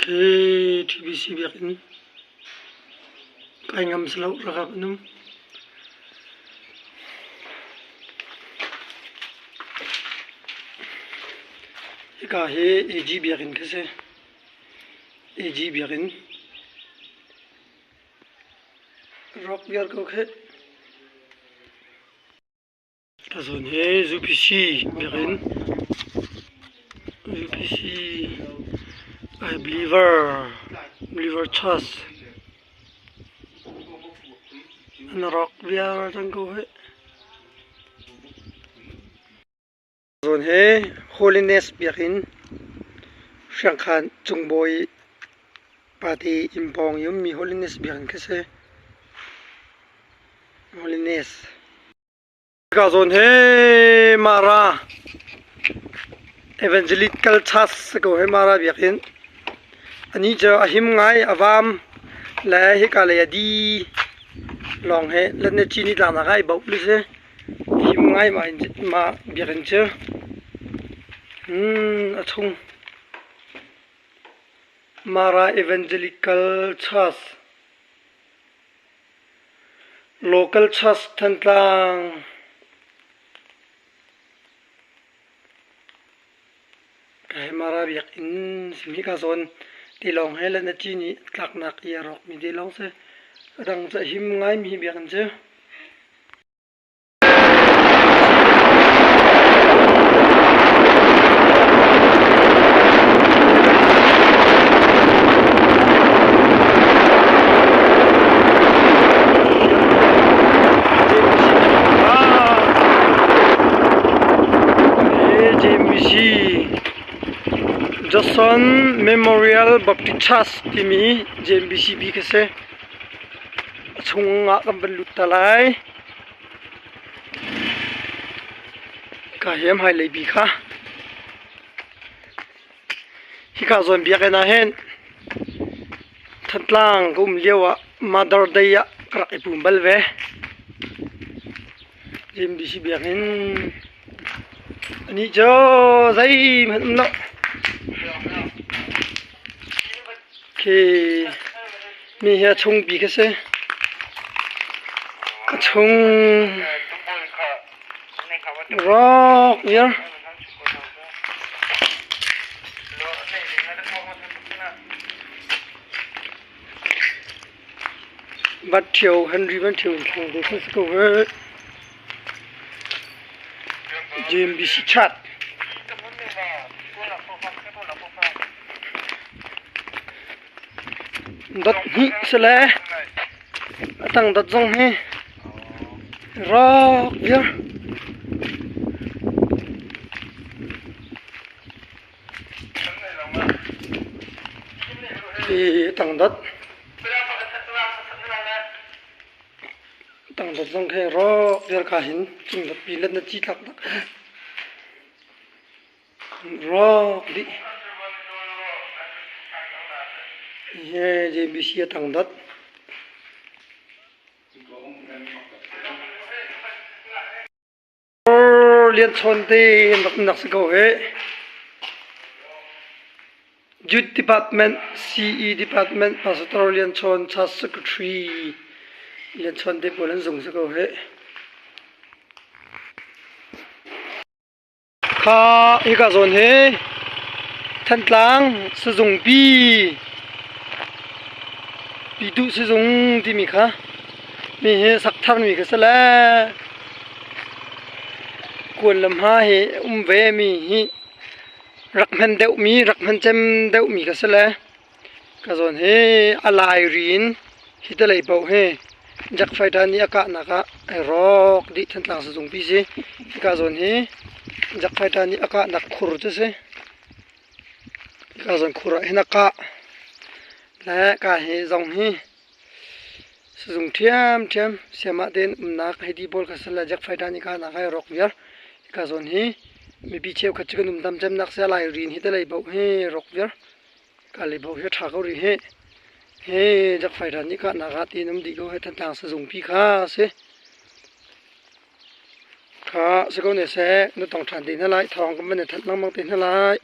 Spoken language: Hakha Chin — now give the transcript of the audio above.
Khi TBC biakinn kai ngam si lo ralkap an um. Hika hi AG biakinn khi si. AG biakinn. Rawk viar ko khi. Ka zawn hi UPC biakinn UPC I believer believer church an rawk viar cang ko hih. Zawn hi Holiness biakinn Hriangkhan Cungbawi party inn pawng i ummi Holiness biakinn khi si. Holiness. Hika zawn hi Mara Evangelical Church si ko hi Mara biakinn. Anih cu a him ngai, a vam le hika lei a di lawng hi Letnaci nitlaknak ah ai boh li si. Him ngai mah biakinn cu. A chung Mara Evangelical Church Local Church Thantlang Kai Mara biakinn simi ka zawn tilawng he le na ci nih tlaknak i a rawkmi tilawng si. A dang cu a him ngaimi biakinn cu. JMBC Johnson Memorial Baptist Church timi JMBC bi khi si. A chung ah kan van lut ta lai. Ka hi hmailei bi kha. Hika zawn biakinn ah hin Thantlang ka um lio ah Mother Day ah ka rak i pum bal ve. JMBC biakinn anih cu zeihmanh um lo. Khi mi hi a chung bik a si. A chung Rawk viar. Bat ṭhio Henry van ṭhio in thlang te kha si ko heh. JMBC chat. Dot hnih si le a tang dot zong hi rawk viar. Hi tang dot tang dot zong khi rawk viar ka hin cung dot pi let na ci tlak tak. Rawk dih. Hi JBC a tang dot. Lian Chawn te rak nak si ko he. Youth Department, CE Department, Pastor Lian Chawn, Church Secretary Lian Chawn te pawl an zung si ko he. Kha hika zawn hi Thantlang sizungpi Pyituh sizung timi kha mi hi sak tharmi kha si le kuan le hma hi um ve mi hi rak hman deuhmi rak hman cem deuhmi kha si le Ka zawn hi a lai ri in hi talei paoh hi Jack fighter nih a kahnak ah ai rawk dih. Thantlang sizungpi si. Hika zawn hi Jack fighter nih a kahnak khur cu si. Hika zawn khur ah hin a kah. Le ka hi zong hi sizung ṭhiamṭhiam siamah tein umnak hei ti pawl kha si le Jack fighter nih kahnak ai rawk viar. Hika zawn hi mipi cheukhat cu kan um tam cemnak si a lai ri in hi talei paoh hi rawk viar. Kalibo hi a ṭha ko rih hih. Hi Jakfai ral nih kahnak ah tiin um dih ko hi Thantlang sazungpi kha a si. Kha si ko ne seh, na tong ṭhan te hna lai, thawng kan van i thanh lengmang te hna lai.